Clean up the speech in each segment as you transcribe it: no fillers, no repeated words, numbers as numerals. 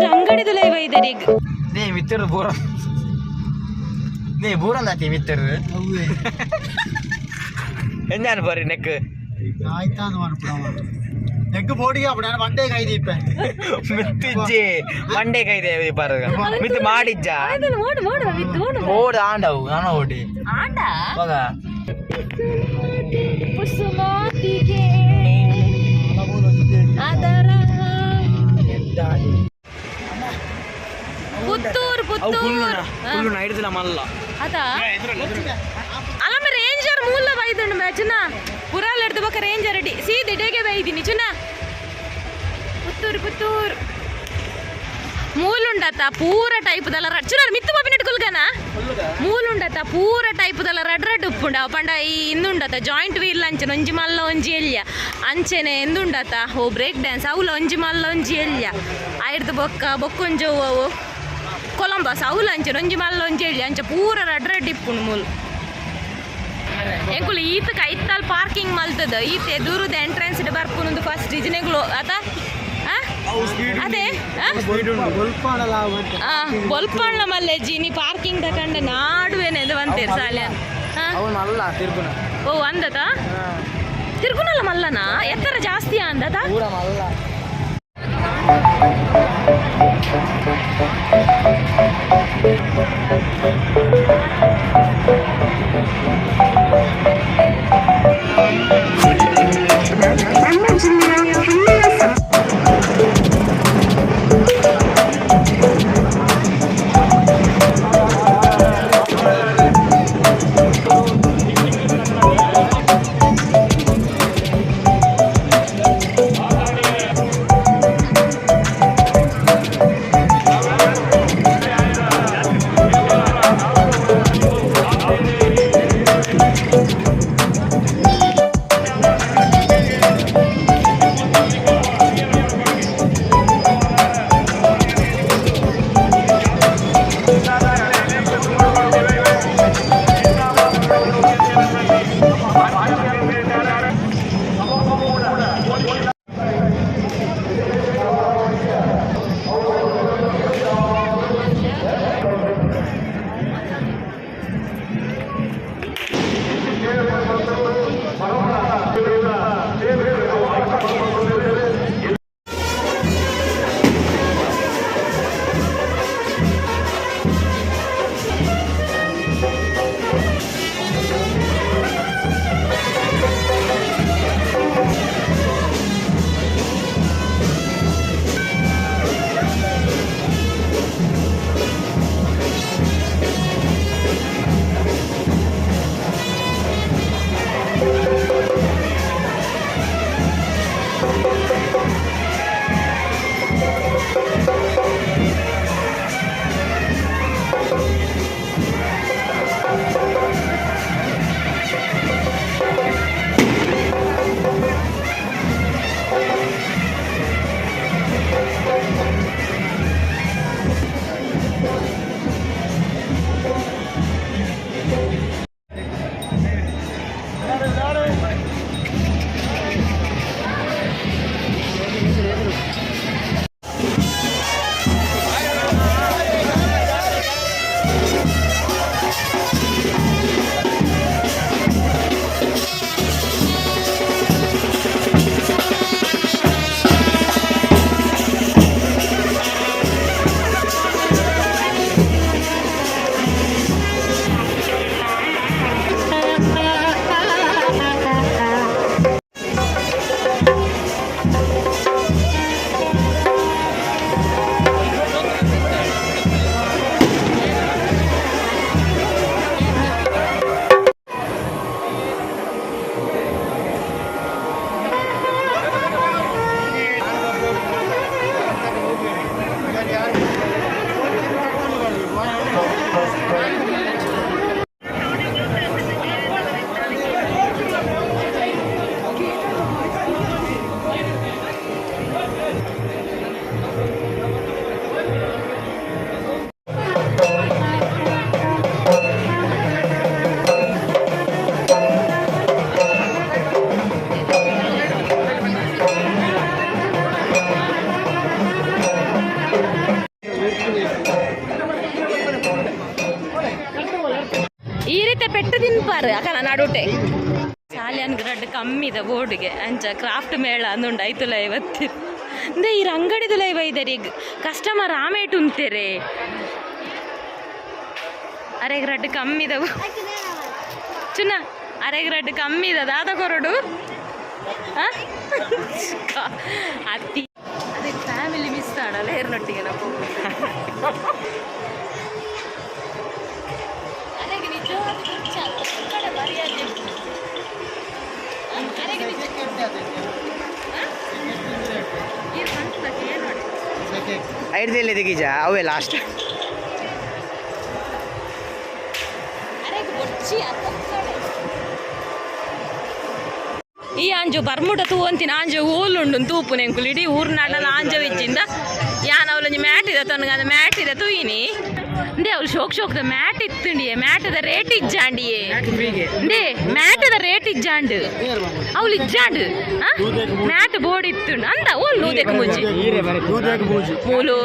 ಈರ್ ಅಂಗಡಿದುಲೈ ಬೈದರಿಗ್. ನೇ ಮಿತ್ತರು ಬೂರ ನೇ ಬೂರಂದಾತಿ ಮಿತ್ತರು ಎಂಜಾನು ಬರಿ ನೆಕ್. ಆಯ್ತಾಂದು ಅನ್ಪುಣ ನೆಗ್ ಬೋಡಿಗೆ ಅಪ್ಪು ನಾನು ಮಂಡೆ ಕೈ ದೀಪೆ. ಮಿತ್ತಿಜ್ಜಿ ಮಂಡೆ ಕೈದೆ ಬಾರ ಮಿತ್ತು ಮಾಡಿಜ್ಜ. ಆಯ್ತಲ್ಲ, ಓಡು ಓಡು ಮಿತ್ತು ಓಡು. ಓಡ್ ಆಂಡವು ನಾನು ಓಡಿ. ಆಂಡ. ಮಗ. ಕುಸುಮಾತಿಗೆ ಅದರ ಪುತ್ತೂರು ಪುತ್ತೂರು. ಕುಳ್ಳುನ ಹಿಡಿದಿಲ್ಲ ಮಲ್ಲ. ಅತ ಅಲ್ಲಮ್ಮ ರೇಂಜರ್ ಮೂಲ ಬೈದುಂಡು ಮೇ ಚುನ ಪುರಾಲ್ ಹಿಡ್ದು ಬೊಕ ರೇಂಜರ್ ಡಿ ಸೀದಿ ಡೇಗೆ ಬೈದಿನಿ ಚುನ. ಪುತ್ತೂರು ಪುತ್ತೂರು ಮೂಲುಂಡತ ಪೂರ ಟೈಪ್ ದಲ್ಲ ರಡ್ ಚುನಾರ್ ಮಿತ್ತು ಬಾಬಿನಟ್ ಕುಲ್ಗನ ಮೂಲುಂಡತ ಪೂರ ಟೈಪ್ ದಲ್ಲ ರಡ್ ರಡ್ ಉಪ್ಪುಂಡ ಪಂಡ ಈ ಇಂದುಂಡತ ಜಾಯಿಂಟ್ ವೀಲ್ ಅಂಚನೆ ಒಂಜಿ ಮಲ್ಲ ಒಂಜಿ ಎಲ್ಯ ಅಂಚೆನೆ ಎಂದುಂಡತ ಓ ಬ್ರೇಕ್ ಡ್ಯಾನ್ಸ್ ಅವುಲ ಒಂಜಿ ಮಲ್ಲ ಒಂಜಿ ಎಲ್ಯ ಐರ್ದು ಬೊಕ್ಕ ಬೊಕ್ಕೊಂಜಿ ಅವು ಕೊಲಂಬಸ್ ಅವುಲ ಅಂಚನೆ ಒಂಜಿ ಮಲ್ಲ ಒಂಜಿ ಎಲ್ಯ ಅಂಚ ಪೂರ ರಡ್ ರಡ್ ಇಪ್ಪುಂಡು ಮೂಲು. ಎಂಕುಲು ಈತ ಕೈತಲ್ ಪಾರ್ಕಿಂಗ್ ಮಲ್ತದ ಈತ ಎದುರುದ ಎಂಟ್ರೆನ್ಸ್ ಬರ್ಪುನೊಂದು ಫಸ್ಟ್ ಇಜಿನೆಗ್ಲು ಅತ ಆ? ಅದೇ ಆ? ಬೊಲ್ಪಣ್ಣ ಮಲ್ಲೆಜ್ಜಿ ನೀ ಪಾರ್ಕಿಂಗ್ ತಕಂಡ ನಾಡುವೇನೆ ಬಂತೇರು ಸಾಲೆ. ಅವನು ಮಲ್ಲ ತಿರ್ಗುನ. ಓ ಅಂದತ ತಿರ್ಗುನಲ್ಲ ಮಲ್ಲನ ಎತ್ತರ ಜಾಸ್ತಿ ಅಂದತ. ಪೂರ ಮಲ್ಲ. ನಮ್ಮ ಜಿಲ್ಲೆಯ ಹೆಮ್ಮೆಯ ಪೋಪಾರು ಅಕಲ ನಡುಟೆ ಶಾಲೆ ರಡ್ಡ್ ಕಮ್ಮಿದ ಬೋರ್ಡ್ಗೆ ಅಂಚ ಕ್ರಾಫ್ಟ್ ಮೇಳ ಅಂದುಂಡು ಐತುಲ ಇವತ್ತು ಇಂದೆ ಈ ಅಂಗಡಿದುಲ ಇವ ಇದ್ದಾರೆ ಈಗ ಕಸ್ಟಮರ್ ಆಮೇಟು ಉಂತೇರೆ. ಅರೆಗ್ ರಡ್ಡ್ ಕಮ್ಮಿದವು ಚುನ, ಅರೆಗ್ ರಡ್ಡ್ ಕಮ್ಮಿದ ದಾದ ಕೊರಡು. ಆ? ಅತ್ತಿ ಅದೇ ಫ್ಯಾಮಿಲಿ ಮಿಸ್ ಆಡಲ್ಲ ಹೇರ್ನೊಟ್ಟಿಗೆ ನಾವು. ಅರೆಗೆ ನಿಜವಾದ ಹುಚ್ಚ ಅಲ್ಲ, ಕಡೆ ಮರ್ಯಾದೆ ಉಂಟು. ಆ? ಅರೆಗೆ ನಿಜ ಆ? ಈ ಪಂಪಕ್ಕೆ ಏನು ನೋಡಿ. ಐಡ್ದಲ್ಲಿ ದಿಗೀಜ ಅವೇ ಲಾಸ್ಟ್. ಅರೆಗೆ ಬೊಚ್ಚಿ ಅತ್ತ. ಈ ಆಂಜು ಬರ್ಮುಟ ತೂವಂತಿನ ಆಂಜು ಓಲುಂಡು ತೂಪು ನೆಂಕುಲು ಇಡೀ ಊರ್ನಾಡಲ ಆಂಜು ಇಚ್ಚಿಂದ ಯಾನ್ ಅವಲೊಂಜಿ ಮ್ಯಾಟ್ ಇದೆ ತನಗ ಮ್ಯಾಟ್ ಇದೆ ತೂಯಿನಿ. ಅಂದೆ ಅವಳು ಶೋಕ್ ಶೋಕ್ದ ಮ್ಯಾಟ್ ಇತ್ತುಂಡಿಯೇ, ಮ್ಯಾಟದ ರೇಟ್ ಇಜ್ಜಾಂಡಿಯೇ. ಅಂದೆ ಮ್ಯಾಟದ ರೇಟ್ ಇಜ್ಜಾಂಡ್, ಅವಳು ಇಜ್ಜಾಂಡ್ ಮ್ಯಾಟ್ ಬೋರ್ಡ್ ಇತ್ತುಂಡು ಅಂದ ಓಲ್ ನೂದೆಕ್ ಮುಂಚಿ ಮೂಲು.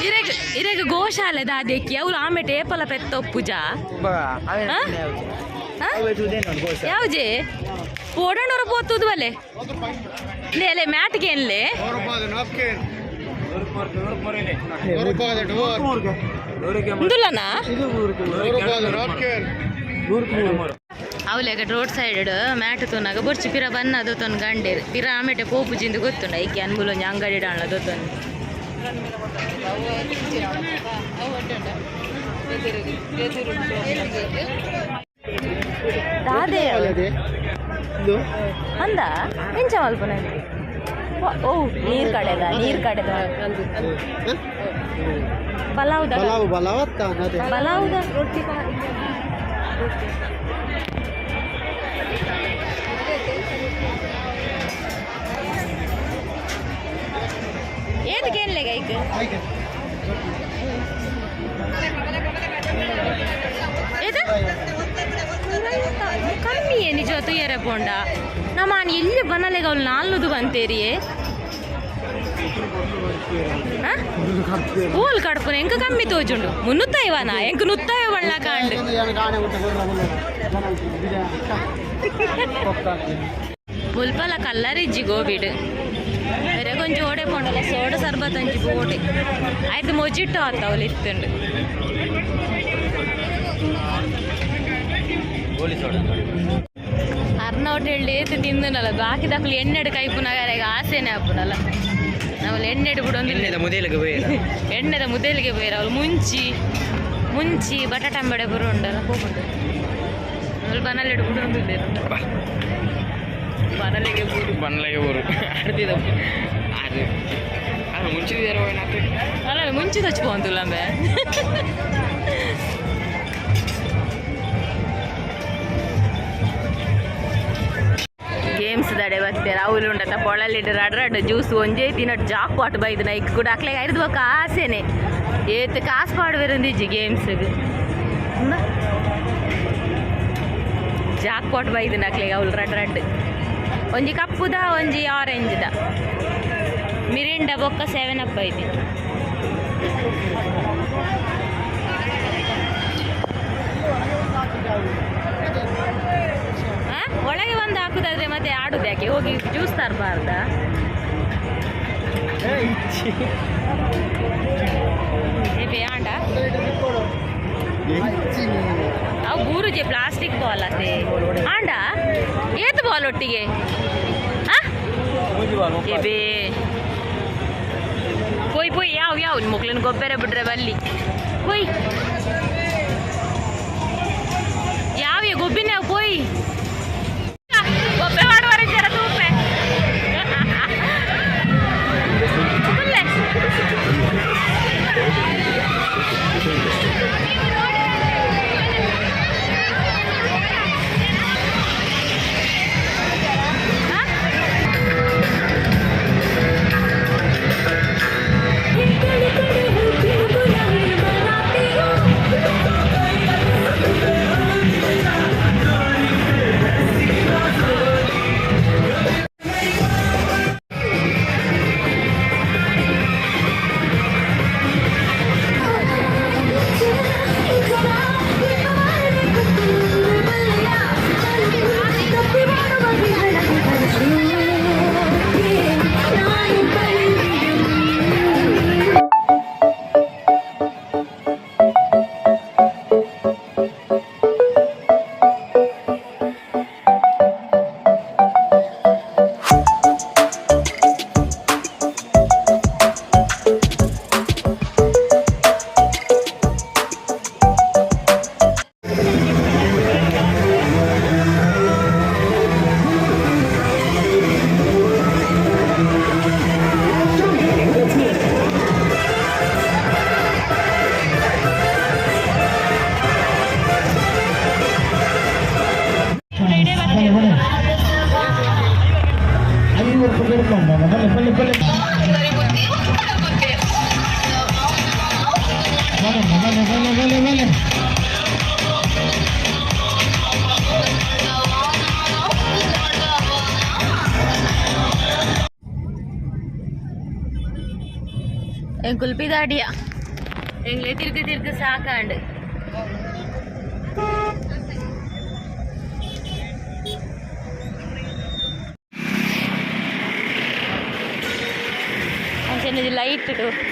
ಇರೆಗ್ ಇರೆಗ್ ಗೋಶಾಲೆ ದಾದೆಕ್ಕಿ ಅವಳು ಆಮೇಟೆ ಏಪಲ ಪೆತ್ತ ಒಪ್ಪುಜಾ. ಆ? ಆ? ಯಾವುಜೆ ಪೋಡಣರ ಪೋತುದು ಬಲೆ ಲೇ ಲೇ ಮ್ಯಾಟ್ಗೆ ಏನ್ಲೇ. ಉಂದುಲ್ಲನಾ ಅವಲೆಗ ರೋಡ್ ಸೈಡ್ ಮ್ಯಾಟ್ ತೂನಾಗ ಬೊರ್ಚಿ ಪಿರ ಬನ್ನ ದೊತ್ತೊನ್ ಗಂಡೇರು ಪಿರ ಆಮೇಟೆ ಪೋಪುಜಿಂದು ಗೊತ್ತುಂಡ ಐಕೆ ಅನ್ಬುಲೊಂಜಿ ಅಂಗಡಿ ಡಾಣ್ಲ ದೊತ್ತೊನ್. ದಾದೆ ಅಂದ ಎಂಚ ಮಲ್ಪುನ? ಓ ನೀರ್ ಕಡೆದ, ನೀರ್ ಕಡೆದ ಪಲಾವ್ದ. ಬಲಾವ್ ಬಲಾವತ್ತ ಅದೇ. ಪಲಾವ್ದ. ಏತಕ್ಕೆ ಏನ್ಲೆ ಐಕ್? ಏತ ಕಮ್ಮಿಯೇ ನಿಜ ತುಯ್ಯರೆ ಪೋಂಡ ನಮ್ಮ ಎಲ್ಲಿ ಬನ್ನಲೆಗ ಅವ್ಳು ನಾಲ್ನುದು ಬಂತೇರಿಯೇ. ಓಲ್ ಕಡ್ಪುನ ಎಂಕ ಕಮ್ಮಿ ತೋಜುಂಡು ಮುನ್ನುತ್ತಾಯಿವಾನ ಎಂಕ ನುತ್ತಾಯ ಬಳ್ಳ ಕಾಂಡ್. ಮುಲ್ಪಲ ಕಲ್ಲರಿಜ್ಜಿ ಗೋಬಿಡ್ ಬೇರೆ ಕೊಂಚ ಓಡೆ ಪೋಂಡಲ ಸೋಡ ಸರ್ಬತ್ ಅಂಚಿ ಬೋಡೆ ಆಯ್ತು ಮೊಜಿಟ್ಟು ಆತ ಅವಳು ಇತ್ತುಂಡು. ಅರ್ನ ಹೋಟೆಲ್ ಏತು ತಿಂದನಲ್ಲ ಬಾಕಿ ದಾಖಲು ಎಣ್ಣೆಡು ಕೈಪುನಾಗ ಆಸೆನೆ ಆಪುನಲ್ಲ ನಾವು ಎಣ್ಣೆಡು ಬಿಡೊಂದಿಲ್ಲ. ಮುದೇಲಿಗೆ ಹೋಗಿ. ಎಣ್ಣೆದ ಮುದೇಲಿಗೆ ಪೋಯಿರ ಅವಳು ಮುಂಚಿ ಮುಂಚಿ ಬಟಾಟ ಅಂಬಡೆ ಬರು ಉಂಡಲ್ಲ ಹೋಗುಂಡು ಅವಳು ಬನಲೆಡು ಬಿಡೊಂದಿಲ್ಲ ಬನಲೆಗೆ ಬೂರು. ಬನ್ಲೆಗೆ ಊರು ಆಡ್ತಿದ್ದ ಅದು ಅದು ಮುಂಚಿದ. ಅಲ್ಲ, ಮುಂಚೆ ತಚ್ಕೊಂತುಲ್ಲ ಅಂಬೆ. ಗೇಮ್ಸ್ ದಡೆ ಬರ್ತಾರೆ ಅವ್ಲು ಉಂಡತ ಪೊಳಲಿಡ್ ರಡ್ ರಡ್ ಜ್ಯೂಸ್ ಒಂಜೇ ತಿನ್ನಟ್ ಜಾಕ್ ಪಾಟ್ ಬೈದು ನೈಕ್ ಕೂಡ ಅಕ್ಲೆ ಐದು ಬೊಕ್ಕ ಆಸೆನೆ ಏತ್ ಕಾಸು ಪಾಡುವೆರಂದಿಜ್ಜಿ ಗೇಮ್ಸ್ಗೆ. ಜಾಕ್ ಪಾಟ್ ಬೈದು ನಕ್ಲೆಗ್ ಅವ್ಲು ರಡ್ ರಡ್ ಒಂಜಿ ಕಪ್ಪುದ ಒಂಜಿ ಆರೆಂಜ್ದ ಮಿರಿಂಡ ಬೊಕ್ಕ ಸೆವೆನ್ ಅಪ್ ಐತಿ. ಆ? ಒಳಗೆ ಒಂದು ಹಾಕುದಾದ್ರೆ ಮತ್ತೆ ಆಡುದು ಯಾಕೆ? ಹೋಗಿ ಜ್ಯೂಸ್ ತರಬಾರ್ದ? ಆಂಡ ಅವು ಬೂರುಜೆ ಪ್ಲಾಸ್ಟಿಕ್ ಬಾಲ್ ಅದೇ ಆಂಡ ಏತು ಬಾಲ್ ಒಟ್ಟಿಗೆ. ಆ? ಏ ಬೇ ಪೋಯ್ ಪೋಯ್ ಯಾವ ಯಾವ ಮೊಕ್ಲಿನ ಗೊಬ್ಬರ ಬಿಡ್ರೆ ಬಲ್ಲಿ ಪೋಯ್ ಯಾವ ಗೊಬ್ಬಿನ ಪೋಯ್ ಗೊಬ್ಬೆ ಮಾಡುವರೆ ಜರ ತೂಪೆ ಕುಲ್ಲೆ. ಆ? ಕುಲ್ಪಿದಾಡಿಯ ಎಂಗ್ಲೆ ತಿರ್ಗ ತಿರ್ಗ ಸಾಕಾಂಡ್. ಅಂಚನೆ ಲೈಟ್ ಗಂಟೆ.